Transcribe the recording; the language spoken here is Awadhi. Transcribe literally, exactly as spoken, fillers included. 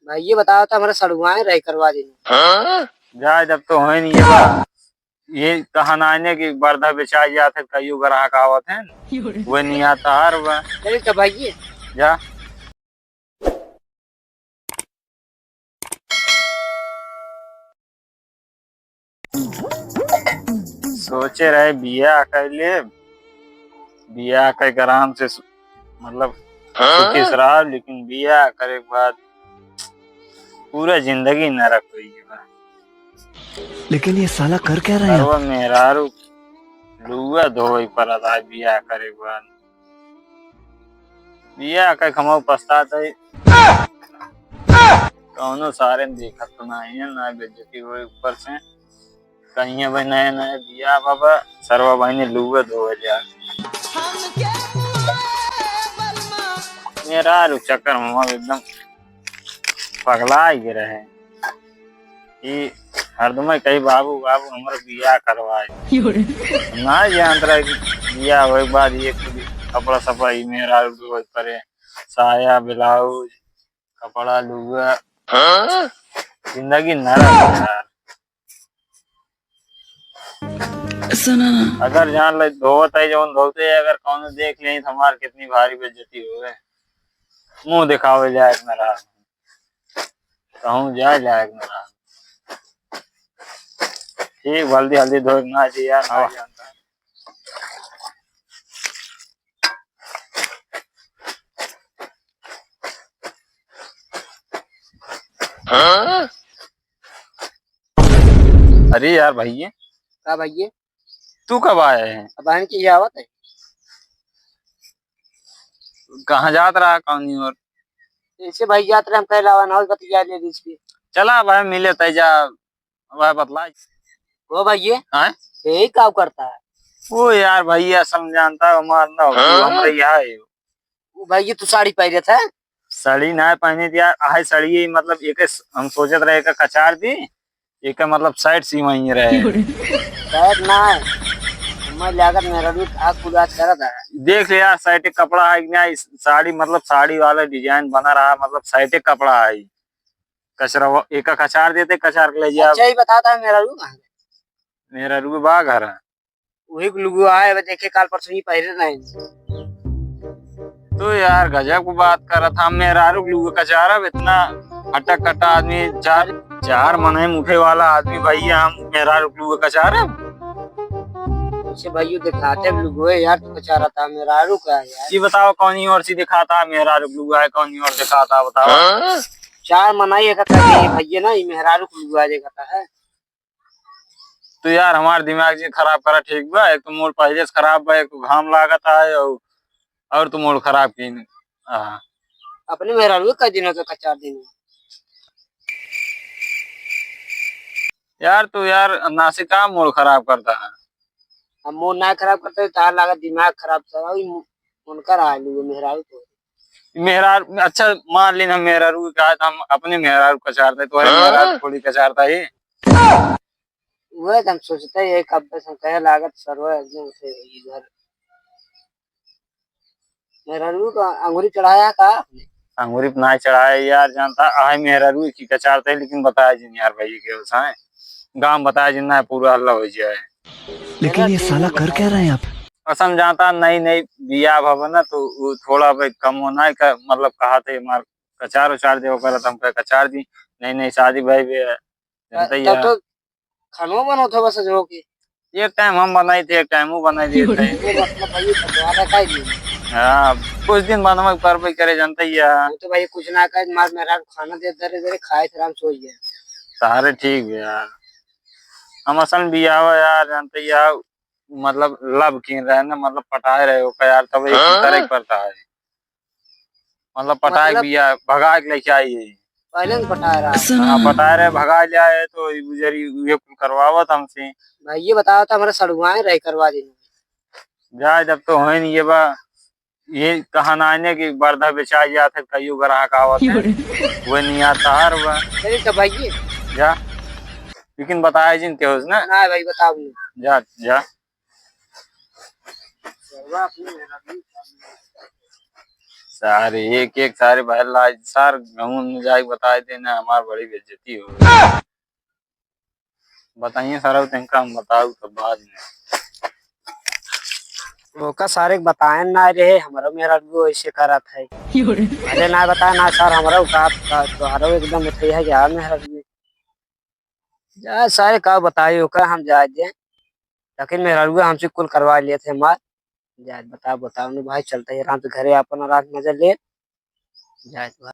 भाई ये बताओ तो हमारा सड़ुआए रही करवा देनी। हाँ? जा, जब तो होए नहीं ये बा। ये कहना है कि बर्धा बेचाई जात है, कईयो ग्राहक आवत हैं, वो नहीं आता हर बा। चलिए तो भाई ये। जा। सोचे रहे बियाह कर ले, बियाह कर के आराम से सु-, मतलब हाँ? सुखी से रह, लेकिन बियाह करे के बाद पूरा जिंदगी नरक होइ गई बा। लेकिन ये साला कर क्या रहा है? सरवा मेहरारू लुआ धोवे पर आधा बियाह करे के बाद। बियाह का कमाऊ पछतात है। कौनो सारे देखत तो नहीं है, ना बेइज्जती होए ऊपर से। कहीं भाई नया नया बियाह बाबा, सरवा भाई ने लुआ धोवे लिया। मेहरारू चक्कर में हम एकदम पगला ही रहे। ई हरदम कही, "बाबू, बाबू, हमारा बियाह करवाए।" ना जानत रहे कि बियाह होए के बाद ये कुल कपड़ा सपड़ा ई मेहरारू के होए परे, साया, ब्लाउज, कपड़ा, लुगा। हाँ? जिंदगी नरक है यार। ऐसा ना, ना। अगर जान ले धोवत है, जौन धोते है, अगर कौनो देख ले तो हमार कितनी भारी बेइज्जती होवे। मुंह दिखावे लायक न रहा, कहूँ जाए लायक न रहा। ठीक, हल्दी हल्दी धोए ना जी यार, ना जानता। हाँ? अरे यार भैया। का भैया? तू कब आया है? अब आने के लिए आवत है। कहाँ जात रहा, कौनी ओर? ऐसे भाई जात रहे, हम कहे लावा ना, बतिया ले बीच में। चला भाई, मिले तय जा, भाई बतला। ओ भैया। हाँ? यही काम करता है। ओ यार भैया, समझानता हमार ना हो, हाँ? हमरा यहाँ है। ओ भैया, तू साड़ी पहने था? साड़ी ना पहने थी यार, आहे साड़ी, मतलब, एक हम सोचत रहे, एक कचार दी, एक मतलब, साइड सी वहीं रहे। साइड ना है, मैं लागत मेरा भी आग बुझात करत है। देख ले यार, साइड के कपड़ा है कि नहीं, साड़ी, मतलब, साड़ी वाला डिजाइन बना रहा, मतलब, साइड के कपड़ा है। कचरा वो, एक कचार देते, कचार के ले जा। अच्छा, ये बताता है, मेरा रू कहाँ है? मेरा रू बा घर है। वही लुगुआ है, अब देखे काल परसों ही पहले नहीं। तो यार गजब को बात करत, हम मेहरारू के लुगुआ कचारब, इतना हट्टा कट्टा आदमी, चार, चार मनई मुठे वाला आदमी भैया, हम मेहरारू के लुगुआ कचारब? इसे भाइयों दिखाते अब लुगुए यार, तू कचारा था मेहरारू का है यार। ये बताओ कौन ही ओर से दिखाता है मेहरारू के लुगुआ है, कौन ही ओर दिखाता है बताओ? हाँ? चार मनई एक कर दे भैया ना, ये मेहरारू के लुगुआ देखता है। तो यार हमार दिमाग जी खराब करा ठीक बा, एक तो मूड पहले से खराब बा, एक तो घाम लागत है और, और तो मूड खराब की। हाँ। अपने मेहरारू का दिन हो तो कचार दिन हो। यार तू यार नासिक का मूड खराब करता है। अब मूड ना खराब करते तो तार लागत दिमाग खराब था, वही उनका रहा लुए मेहरारू तो। मेहरारू, अच्छा मान लीन हम मेहरारू का, तो हम अपने मेहरारू कचारते, तो हाँ? मेहरारू थोड़ी कचारता ही। वह तो हम सोचते ही है, कब से हम कहे लागत सरवा एकदम से इधर। मेहरारू का अंगूरी चढ़ाया का? अंगूरी पे ना चढ़ाया यार, जानता आहे मेहरारू की कचारते, लेकिन बताया जिन यार भाई के उसाए। गांव बताया जिन ना पूरा हल्ला हो जाए। लेकिन ये साला कर क्या रहे हैं आप? असल जानता नई नई बियाह भवन ना, तो वो थोड़ा भाई कम होना है का, मतलब कहा थे मार कचार उचार देव करत, हम कहे कचार दी, नई नई शादी भाई भी है, जानता ही तब है। तो खानो बनत हो बस जो के। एक टाइम हम बनाई थे, एक टाइम वो बनाई देते हैं। ये मतलब भाई पकवान है का ही नहीं। हाँ, कुछ दिन बाद हम करबे करे, जानता ही है। वो तो भाई कुछ ना कहे, मार मेरा खाना दे दे रे, दे रे, खाए थे, आराम सो गया। सारे ठीक है यार। हम असल बियाह यार, जानते ही है, मतलब लव किन रहे ना, मतलब पटाए रहे हो का यार, तब एक हाँ? करे के पड़ता है। मतलब पटाए मतलब? बिया, भगा के लेके आई है। पहले से पटाए रहा। हाँ, पटाए रहे, भगा ले आए, तो ई बुजरी उहे कुल करवावत हमसे। भाई ये बताओ तो हमारा सड़ुआए रहे करवा देने। जा, जब तो होए नहीं ये बा, ये कहना है ना कि बर्धा बेचाई जात है, कईयो ग्राहक आवत है, वो नहीं आता हर बा। चलिए तो भाई ये। जा, लेकिन बताए जिन के हो ना। ना भाई, बताओ नहीं। जा, जा। सरवा अपने मेहरारू, सारे एक एक सारे बहला सार गाँव में जाके बताइ देना, हमार बड़ी बेइज्जती हो गई। बताइए सारा, तनिका हम बताऊ तब बाद में। ओका सारे के बताएन ना रहे, हमरो मेहरारू ऐसे करत है। अरे ना बताए ना सर, हमरो का, का तोहरो एकदम उठै है यार मेहरारू। जा सारे का बताई ओका, हम जाए दे, लेकिन मेहरारू हमसे कुल करवा लिए थे मार। जा बता, बताओ ना भाई, चलता है आराम से घरे, अपन आराम से मजा ले। जाए तो